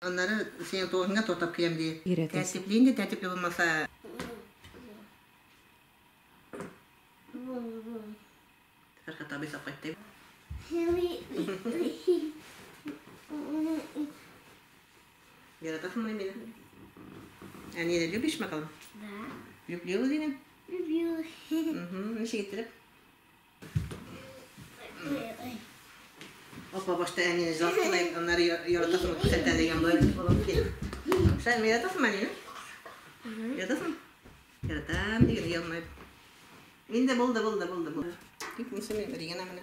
Аннары синең туган көнгә торт алып киләм, ди. Өйрәтәсең. Тәртипле инде, тәртипле булмаса. Фәрхәт абый сап кайтты. Яратасыңмы мине? Әнине любишь бакалым? Да. Люблю дигән. Люблю. Ничек иттереп? Апа башта әнине җылаттылай, аннары яратасың күрсәтә дигән болай балам килеп. Шәй, яратасыңмы әнине? Яратасың? Яратам дигән елмаеп. Инде булды, булды, булды, булды. Тик ничә мин Регина менә.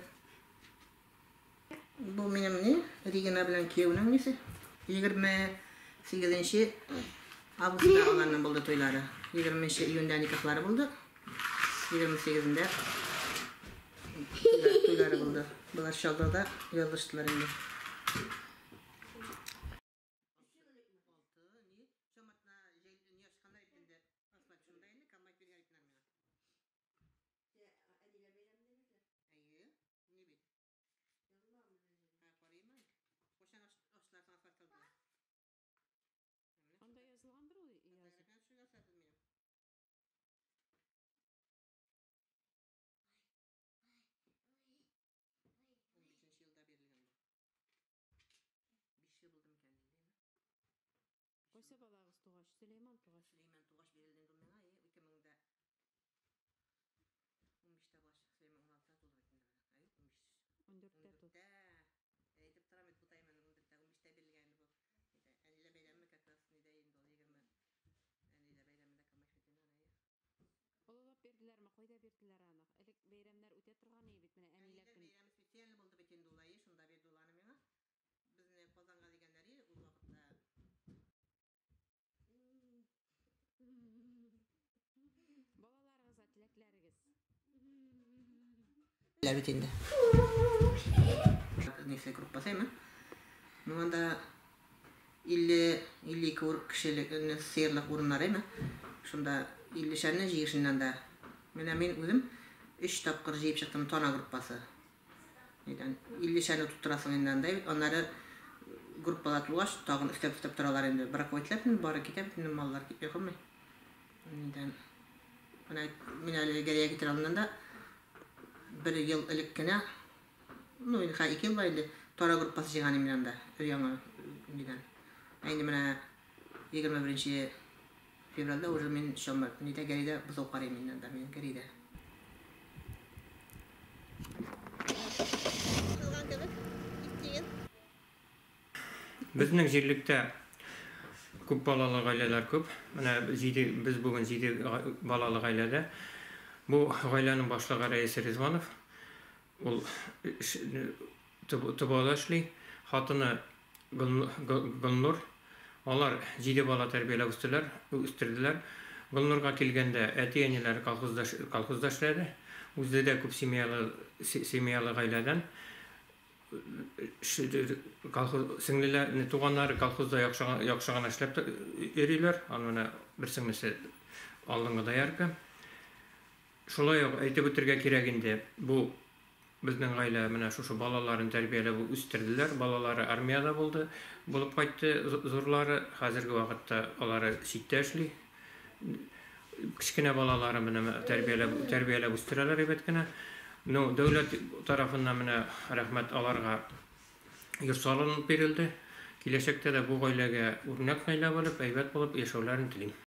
Бу минем ни? Регина белән кияүнең нисе? 28 августта аларның булды туйлары. 20 июньдә никахлары булды. 28-ндә туйлары булды. Болар Чаллыда языштылар инде. Анда язылгандыр ул язып. Кайсы балагыз тугач? Сөләйман тугач. Ундүрттә туды. Әйтеп торам бит, бутаймын, 14-тә, 15-тә бирелгән инде бу. Әниләр бәйрәме как раз нидә инде ул, 20 әниләр бәйрәмендә камач бит инде аны, әйе. Олылап бирделәрме? Кайда бирделәр аны? Элек бәйрәмнәр үтә торган иде бит менә әниләр Әниләр көне. бәйрәме специально булды бит инде ул, әйе, шунда бирде ул аны миңа. Безне Казанга дигәннәр иде ул вакытта. Балаларыгызга теләкләрегез. Бит инде. Несе группасы әйме? Ну анда 50 52 кешелек сыерлык урыннар әйме? Шунда 50 шәрне җыешыннан да. Менә мин үзем 3 тапкыр җыеп чыктым тана группасы. Нидән 50 шәрне тоттырасың инде анда. Аннары группалар тулгач, тагын өстәп-өстәп торалар инде. Браковать ителә, бары китә бит инде маллар китми калмый. Нидән менә мин әле Гәрәйгә китер алдыннан да бер ел элек кенә, ну инде хәзер 2 ел бар инде, тара группасы җыйган идем мин анда, өр-яңа нидән. Ә инде менә 21 февральдә уже мин чалма нидә Гәрәйдә бозау карыйм инде анда мин Гәрәйдә. Кылган кебек, тип-тигез. Безнең җирлектә күп балалы гаиләләр күп. Менә җиде, без бүген җиде балалы гаиләдә. Бу гаиләнең башлыгы Рәис Ризванов. Ул ТБОда эшли. Хатыны Гөлнур. Алар җиде бала тәрбияләп үстеләр, үстерделәр. Гөлнурга килгәндә, әти-әниләре колхозда колхозда эшләде. Үзе дә күп семьялы семьялы гаиләдән. Колхоз сеңлеләр, туганнары колхозда яхшы яхшы гына эшләп йөриләр. Аны менә бер сеңлесе алдынгы доярка. Шулай ук әйтеп үтергә кирәк инде, бу безнең гаилә менә шушы балаларын тәрбияләп үстерделәр. Балалары армиядә булды, булып кайтты зурлары. Хәзерге вакытта алары читтә эшли. Кечкенә балалары менә тәрбияләп тәрбияләп үстерәләр әйбәт кенә. Ну, дәүләт тарафыннан менә рәхмәт аларга йорт салынып бирелде. Киләчәктә дә бу гаиләгә үрнәк гаилә булып, әйбәт булып яшәүләрен телим.